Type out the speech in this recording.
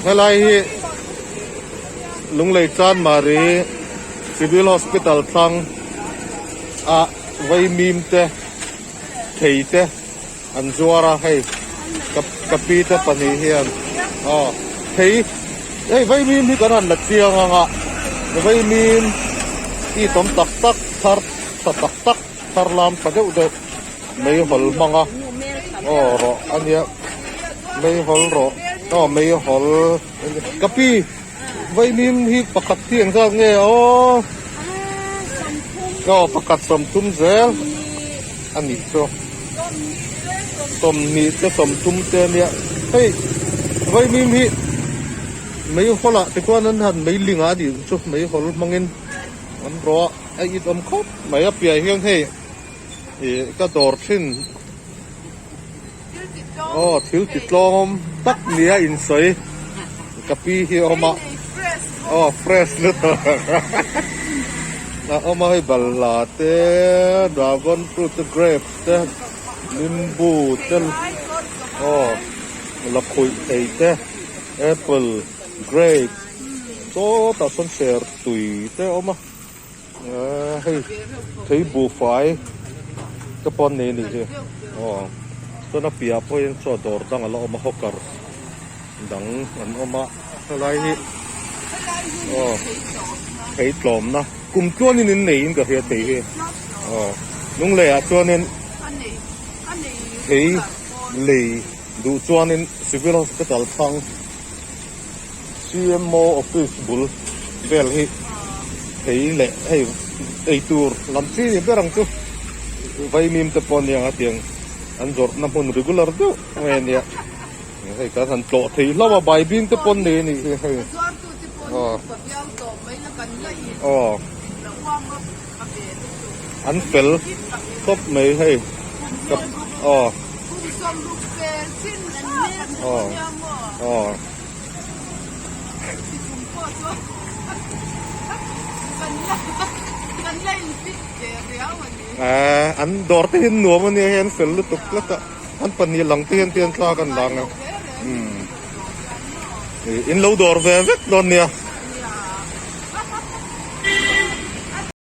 Helai hi Lunglei Chanmari Civil Hospital thlang a vaimim te thei te an zuar a hei ka ka pi te pahnih hian aw thei hei vaimim hi kan han la chiang ang a vaimim itawm tak tak thar tha tak tak thar lam tha deuh deuh. Meihawl hmang a aw rawh a nia meihawl rawh aw meihawl ka pi vaimim hi pakhat hi eng zat nge aw aw pakhat sawmthum zel a nih chu sawmhnih te sawmthum te a nia hei vaimim hi meihawl ah te chuan an han meiling a nih chu meihawl hmangin an rawh a a it awm khawp mai a piah hian hei. Ih ka dawr thin aw thil ti tlawm tak nia insawi ka pi hi a awm a aw fresh lutuk a awm a hei balhla te dragon fruit te grapes te limbu te aw lakhuih thei te apple grape sawtah sawn sertui te a awm a. Hei thei buhfai te pawh an nei a nih hi aw chuan a piah pawh hian chaw dawr dang a la awm a hawker dang an awm a helai hi aw thei tlawmna kum tluanin in nei in ka hria thei hi aw lunglei ah chuanin thei lei duh chuanin civil hospital thlang. CMO office bul vel hi thei leh hei eitur lam chi ni ber ang chu vaimim te pawh aniang a tiang an zawrhna hmun regular deuh mai ania hei kan han tlawh thei hlauh a baibing te pawh an nei anih hi hei aw aw an fel khawp mai hei aw aw aw. Ehh an dawr te hian nuam ania hei an fel lutuk tlat a an pahnih lang te hian tian thla kan lang a umm in lo dawr ve vek dawn nia.